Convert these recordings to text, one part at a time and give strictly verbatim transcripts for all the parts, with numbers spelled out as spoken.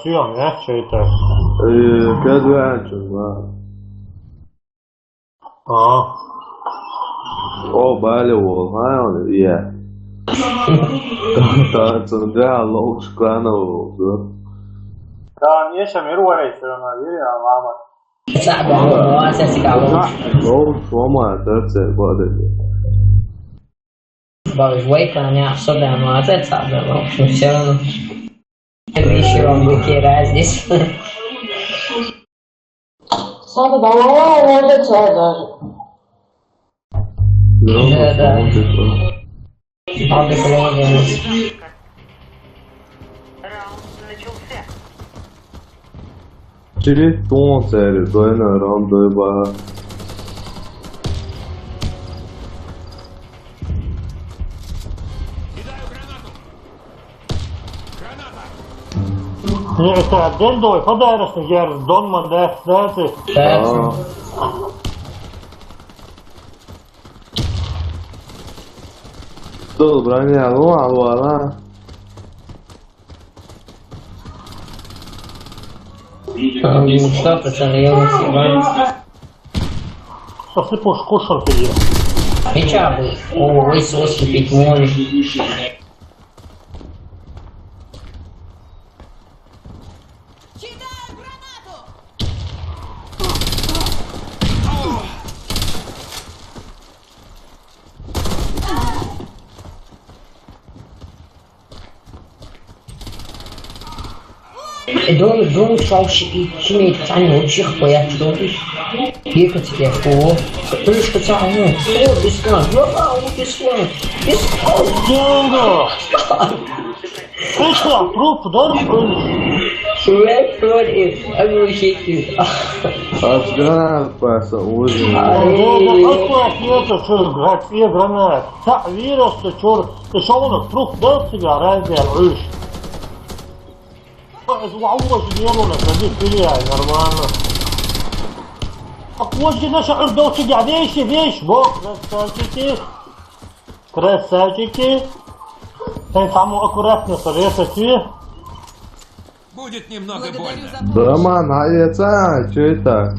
Съём, я, что это? Э, пять двадцать, да. А. О, балли вол, ха, он, я. Та, та, да, лоу, шклана вол, да. Да, мне ща мир варить, всё равно, я, мама. Саба, о, саба, о. Лоу, слома, да, це, вот это. Балли вейка, не особенно, а це, саба, в общем, всё равно. Ещё вам какие разницы. Саба, давай, надо тебя даже. Да, да. Надо было. Раунд начался. Через тон цели, дойна, раунд, дой, ба. Не, это отдельно, давай, подарочный, я дома, да, да, ты. Да. А. Добре, не, алло, алло, алло. Там, ну, что, пацаны, я вас снимаю. Что ты пуш-, кушал ты её? Меча бы. О, ой, соски пить можешь. Кидаю гранату! Дом, дом, шалши, и чими, они вообще хуя, что ты? Бегать тебе, о. Ты что, тя, ну, о, бесплатно, о, бесплатно, бесплатно. Долго! Ты что, труп, да? Швед, Флори, а вы щиты. Азгар, паса, узин. Долго, как это, что, гранат? Та вирус, ты чё, ты что, он труп, да, тебя, разве, уж? Ой, это, вау, ой, это нервно, садись, теряй, нормально. А вот же наша ордовцы, да, вещи, вещь, вот, красавчики. Красавчики. Эй, саму аккуратно, советуйте. Будет немного больно. Благодарю за помощь. Да, ман, а это, чё это?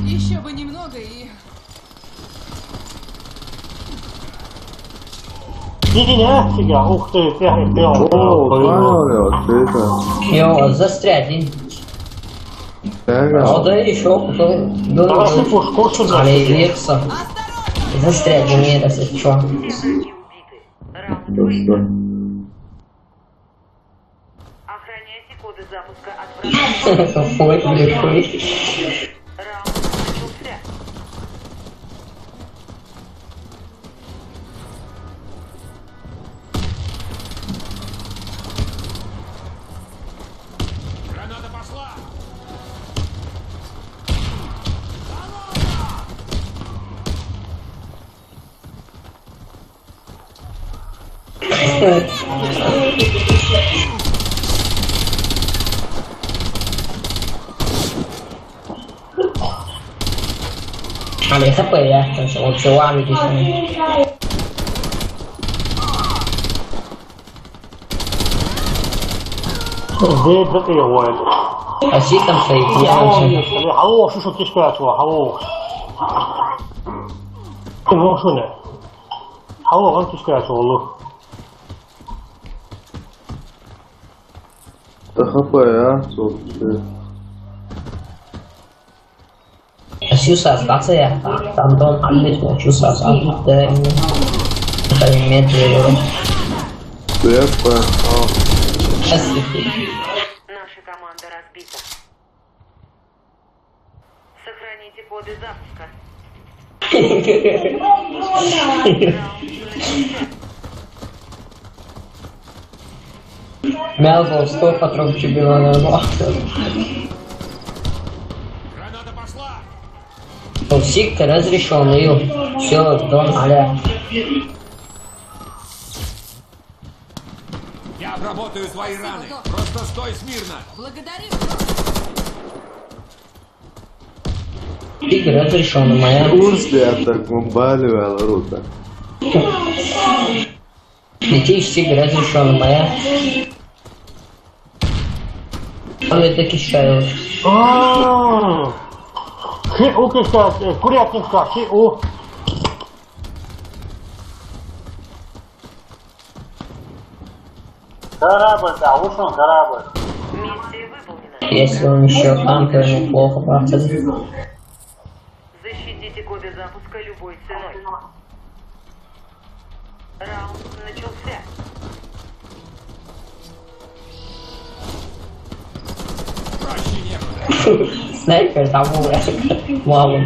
Ещё бы немного и Иди, не, тебя, ух ты, ты, ты, он, О, ой, понял, вот это. Йо, застрять, и Тяга. Вода ещё, кто, да, Давай, ну, пушку сюда, Али сюда. Лекса. Застрять, не, это чё? Да что? Охраняйте коды запуска от врага. Ой, блин, ой. Раунд начался. Граната пошла! Али, хп, я, вообще, ладно, здесь. Здесь, да, ты, ой. А здесь там стоит, я вообще. Алло, слушай, ты что, чего? Алло. Ты в машине. Алло, он ты что, чего? Алло. Т Х П, а, слушай. Сюса, стация. Там дом, а, нет, ну, сюса, а, да, не. Это не имеет в виду. Т П, а. Сейчас. Наша команда разбита. Сохраните коды запуска. Мелбо, сто патрон тебе надо. Граната пошла! Токсик разрешённый. Всё, дон, аля. Я обработаю твои раны. Просто стой смирно. Благодарю. Игры разрешённый, моя. Курс, я так мобали, Беларута. Летишь, игры разрешённый, моя. А это кишка. А, ши у кишка, э, курятник кишка, ши у. Корабль, да, ушел корабль. Миссия выполнена. Если он еще там, то ему плохо, правда. Защитите коды запуска любой ценой. Раунд начался. Снайпер там был, мало.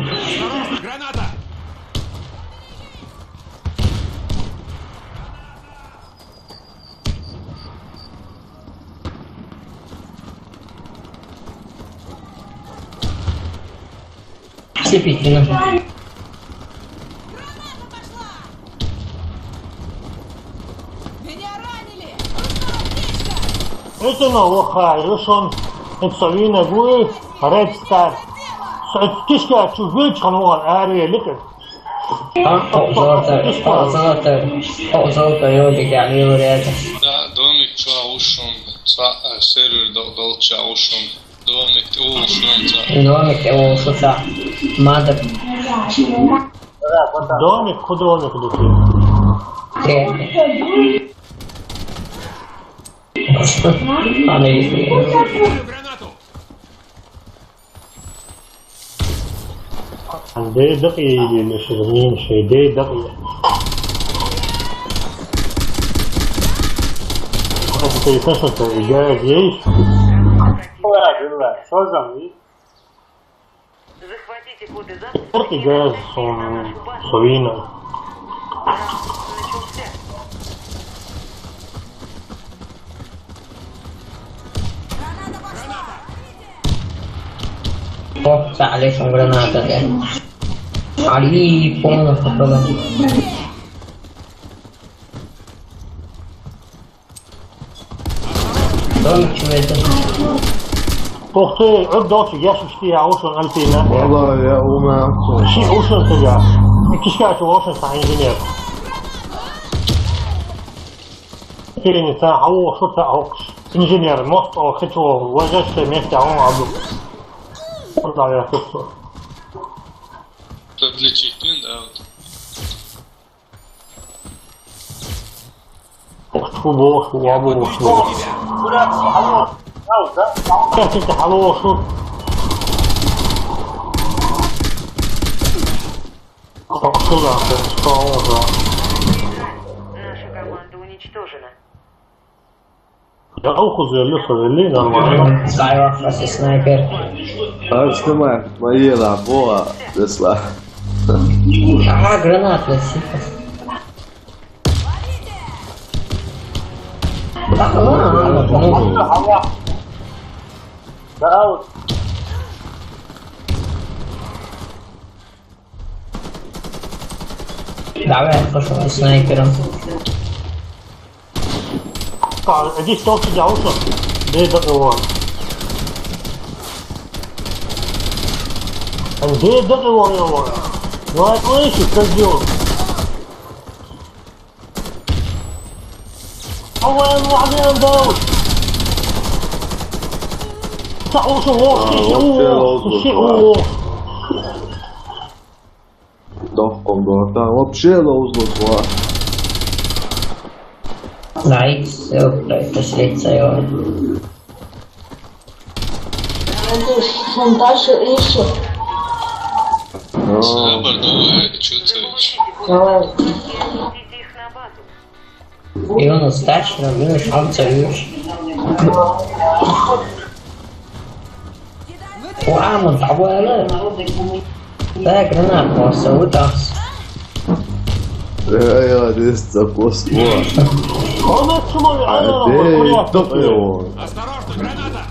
Все пикнули. Меня ранили! Нужна аптечка! Это на лоха, Руслан, это Савина Гуи, Red Star. Кишка, чувствуешь, хануан, аре, ликер. А, о, золото, о, золото, о, золото, ёбик, я не вряд. Да, домик чуа ушум, ца, э, сервер дол-, долча ушум. Домик, ушум, ца. Домик, ушум, ца. Мадр. Домик, куда домик, куда ты? Э. Ладно, если Андей дакъи или мешрумин, шей дей дакъи. Хата тей ташата, игра здесь. Ладно, что там, и? Захватите коды запуска. Игра с, э, Савина. Раунд начался. Оп, عليكم граната, да. Али, полный хапала. Домик чего это? Ух ты, вот дочь, я шести, я ушел, Альпина. Валла, я ума. Ши ушел тебя. Кишка, что ушел, инженер. Перенеса, а ушел, а ушел. Инженер, мост, о, хочу, ложешься вместе, а он аду. Куда я хочу? Тут лечить, да, вот. Ох, тьфу, бог, я бы ушел. Сейчас это хорошо. Пошел нахуй, что он уже. Наша команда уничтожена. Я уху залез, залез, нормально. Скайуокер, снайпер. А что мы? Мои лабо, Тесла. А, граната, сука. Да, ладно, ну. Давай, пошёл за снайпером. Так, иди, что у тебя, Уша? Где это его? А где это его, его? Ну, отлично, что сделал? А вон, вон, вон, вон. Так, Уша, вот, А, вообще лоузло, да. Дохком дохта. Вообще лоузло. Найс, всё, просто слиться его. Дальше ищу. А. Сабар, давай, чё ты? Давай. Юнус, таш, Юнус, он царюш. Ура, мы забыли. Да, гранат просто вытас. Э, я здесь запуск. Вот. А ты, кто его? Осторожно, граната!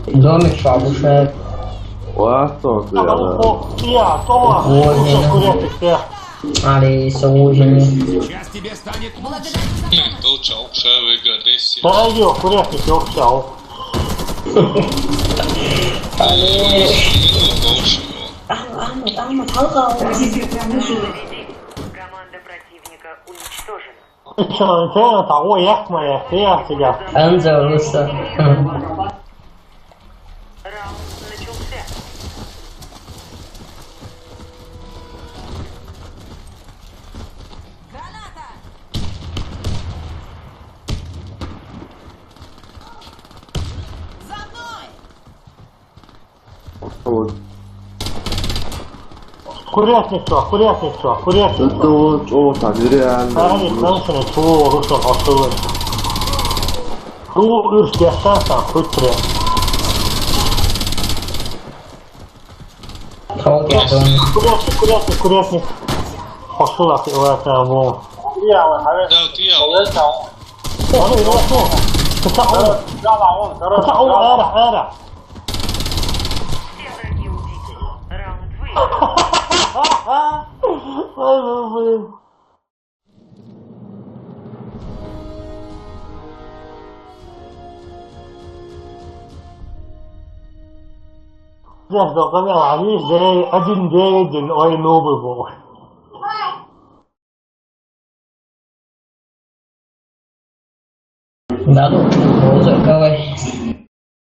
Домик шабушает. Вот он ты, да. Я, Тома, слушай, курятник, я. Али, соуженный. Сейчас тебе станет лучше. Долча, укша, выгодайся. Да, ё, курятник, ё, укша. Али. Долча. Ахмат, Ахмат, Ахмат, халка. Команда противника уничтожена. Чё, чё, того, як моя, ты, я тебя. Анза, Руса. Раунд начался. Вот. Курятник чё, курятник чё, курятник чё. Это вот, о, так, реально. Сарани, наушники, чего, Руслан, ошибок. Ру, Ирс, я сам, сам, хоть прям. Кого кештон? Курятник, курятник, курятник. Пошел, а ты, вот, а, во. Да, ты я. Onu, onu, onu. Kısa onu. Kısa onu, ara, ara. Все враги убиты. Раунд выигран. Ay, ay, ay. Сейчас только не лови, один девять, ой, ну, был. Да, ну, розовый.